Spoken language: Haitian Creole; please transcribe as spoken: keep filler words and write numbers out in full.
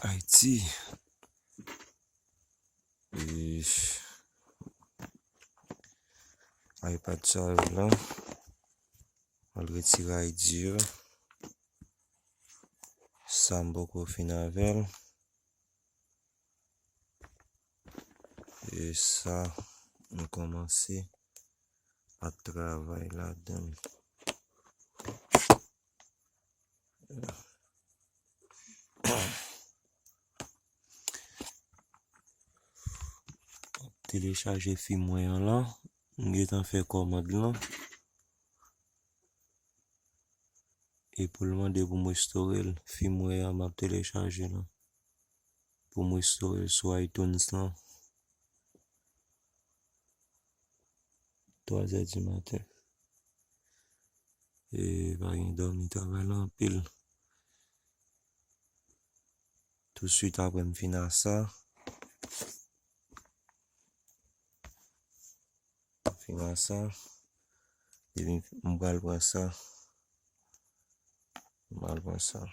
Ayiti. E, iPad sa yo la. Al retire I D yo. Sa m poko fin avè l. E sa, m kòmanse ap travay ladan l. Telechaje firmware an la. M gentan fè kòmand lan. E pou l mande pou m restore l, firmware a m ap telechaje la. Pou m restore l sou iTunes lan. Twa zè di maten. E pa gen dòmi, travay la anpil. Tousuit apre m fin a sa, fin a sa, epi m pral pran sa. M pral pran sa.